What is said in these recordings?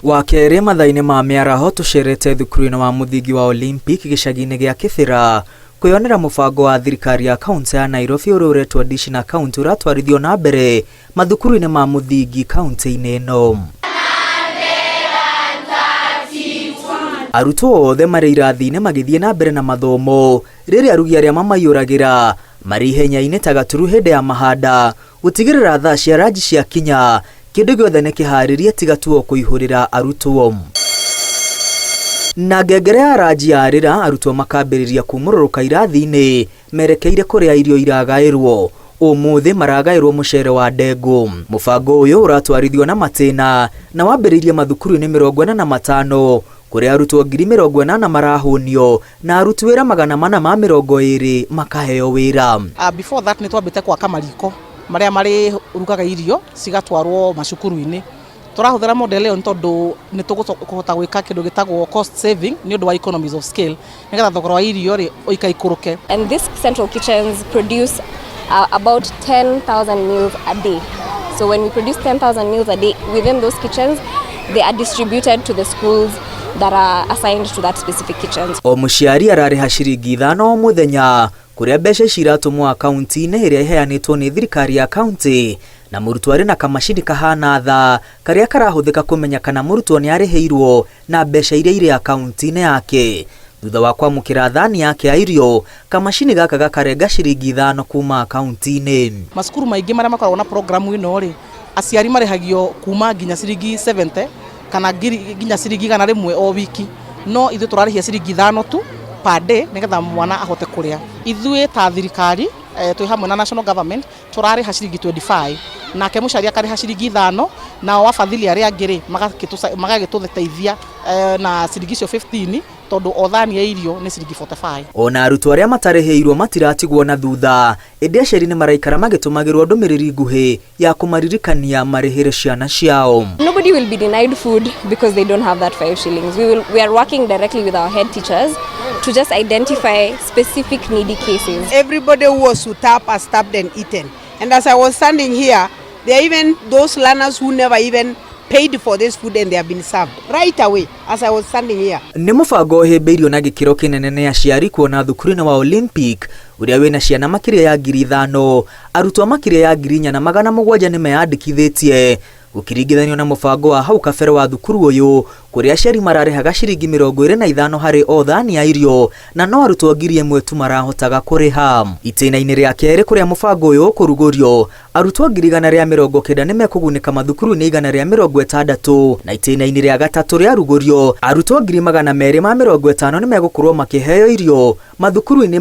Wa kerĩ mathaa-inĩ ma mĩaraho tũcerete thukuru-inĩ wa mũthingi wa Olympic gĩcagi-inĩ gĩa Kĩbĩra kwĩyonera mũbango wa thirikari ya kaunti ya Nairobi ũrĩa ũretwo Dishi na Kaunti ũratwarithio na mbere mathukuru-inĩ ma mũthingi kaunti-inĩ ĩno. Arutwo othe marĩ irathi-inĩ magĩthiĩ na mbere na mathomo rĩrĩa arugi arĩa mamaiyũragĩra marĩ ihenya-inĩ ta gaturu hĩndĩ ya mahanda gũtigĩrĩra thaa cia ranji ciakinya kĩndũ gĩothe nĩ kĩharĩrie tiga tu o kũihũrĩra arutwo. Na ngengere ya ranji yarĩra arutwo makambĩrĩria kumũrũrũka irathi-inĩ merekeire kũrĩa irio iragaĩrwo. Ũmũthĩ maragaĩrwo mũcere wa ndengũ. Mũbango ũyũ ũratwarithio na matĩna na wambĩrĩirie mathukuru-inĩ 45 kũrĩa arutwo 80,000 marahũnio na aruti wĩra 420 makaheo wĩra. Before that nĩ twambĩte gwaka mariko marĩa marĩrugaga irio cigatwarwo macukuru-inĩ. Tũrahũthĩra model ĩyo nĩ tondũ nĩ tũkũhota gwĩka kĩndũ gĩtagwo cost saving nĩ ũndũ wa economies of scale nĩgetha thogora wa irio rĩ ũikaikũrũke. And these central kitchens produce about 10,000 meals a day. So when we produce 10,000 meals a day within those kitchens, they are distributed to the schools that are assigned to that specific kitchen. O mũciari ararĩha ciringi 5 o mũthenya kũrĩa mbeca ici iratũmwo akaunti-inĩ ĩrĩa ĩheanĩtwo nĩ thirikari ya kaunti na mũrutwo arĩ na kamacini kahana thaa karĩa karahũthĩka kũmenya kana mũrutwo nĩ arĩhĩirwo na mbeca iria irĩ akaunti-inĩ yake. Thutha wa kwamũkĩra thani yake ya irio, kamacini gaka gakarenga ciringi 5 kuma akaunti-inĩ. Macukuru maingĩ marĩa makoragwo na programu ĩno rĩ, aciari marĩhagio kuma nginya ciringi 70 kana nginya ciringi 100 o wiki, no ithuĩ tũrarĩhia ciringi 5 tu per day nĩgetha mwana ahote kũrĩa. Ithuĩ ta thirikari twĩ hamwe na national government tũrarĩha ciringi 25 nake mũciari akarĩha ciringi 5 nao wafadhili arĩa angĩ rĩ magagĩtũteithia na ciringi icio 15 tondũ o thani ya irio nĩ ciringi 45. Ona arutwo arĩa matarĩhĩirwo matiratigwo na thutha, ĩndĩ aciari nĩ maraikara magĩtũmagĩrwo ndũmĩrĩri nguhĩ ya kũmaririkania marĩhĩre ciana ciao. Nobody will be denied food because they don't have that 5 shillings. We are working directly with our head teachers to just identify specific needy cases. Everybody who was to tap has tapped and eaten. And as I was standing here, there are even those learners who never even paid for this food and they have been served right away as I was standing here. Nĩ mũbango ũhĩmbĩirio na gĩkĩro kĩnene nĩ aciari kuona thukuru-inĩ wa Olympic ũrĩa wĩna ciana makĩria ya 5,000, arutwo makĩria ya 4,700 nĩ meyandĩkithĩtie gũkĩringithanio na mũbango wa hau kabere wa thukuru ũyũ kũrĩa aciari mararĩhaga ciringi 25 harĩ o thani ya irio na no arutwo 1,000 tu marahotaga kũrĩha. Itĩna-inĩ rĩa kerĩ kũrĩa mũbango ũyũ ũkũrugũrio arutwo 190,000 nĩ mekũgunĩka mathukuru-inĩ 160 na itĩna-inĩ rĩa gatatũ rĩa rugũrio arutwo 250,000 nĩ megũkorwo makĩheo irio mathukuru-inĩ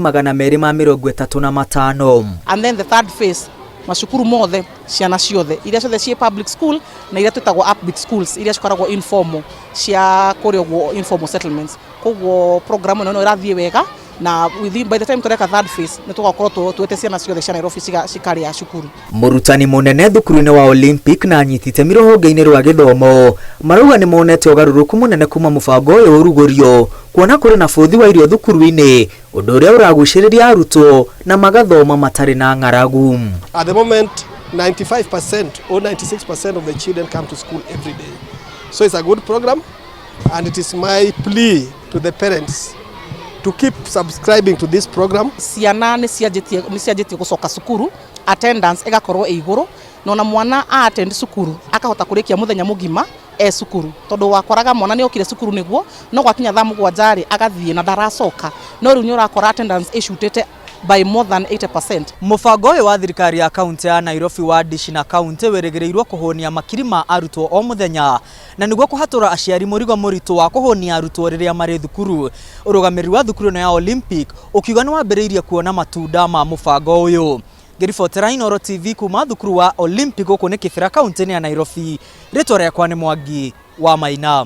235. And then the third phase macukuru mothe ciana ciothe iria ciothe ciĩ public school na iria twĩtagwo upbeat schools iria cikoragwo informal cia kũrĩa ũguo informal settlements. Koguo program ĩno no ĩrathiĩ wega na within, by the time tũreka third phase nĩ tũgakorwo twĩte ciana ciothe cia Nairobi cikarĩa cukuru. Mũrutani mũnene thukuru-inĩ wa Olympic na anyiti itemi rũhonge-inĩ rwa gĩthomo marauga nĩ monete ũgarũrũku mũnene kuma mũbango ũyũ ũrugũrio kuona kũrĩ na bũthi wa irio thukuru-inĩ ũndũ ũrĩa ũragucĩrĩria arutwo na magathoma matarĩ na ng'aragu. At the moment 95% or 96% of the children come to school every day. So it's a good program and it is my plea to the parents to keep subscribing to this program. Ciana nĩ cianjĩtie gũcoka cukuru, attendance ĩgakorwo ĩ igũrũ, na ona mwana a attend cukuru akahota kũrĩkia mũthenya mũgima e cukuru, tondũ wakoraga mwana nĩ okire cukuru nĩguo no gwakinya thaa 7 rĩ agathiĩ na ndaracoka, no rĩu nĩ ũrakora attendance ĩcutĩte by more than 80%. Mũbango ũyũ wa thirikari ya kaunti ya Nairobi wa Dishi na Kaunti wĩrĩgĩrĩirwo kũhũnia makiri ma arutwo o mũthenya na nĩguo kũhatũra aciari mũrigo mũritũ wa kũhũnia arutwo rĩrĩa marĩ thukuru. Ũrũgamĩrĩri wa thukuru ĩno ya Olympic ũkiuga nĩ wambĩrĩirie kuona matunda ma mũbango ũyũ. Ngĩribotera Inooro TV kuma thukuru wa Olympic gũkũ nĩ Kĩbĩra kaunti-inĩ ya Nairobi. Rĩtwa rĩakwa nĩ Mwangi wa Maina.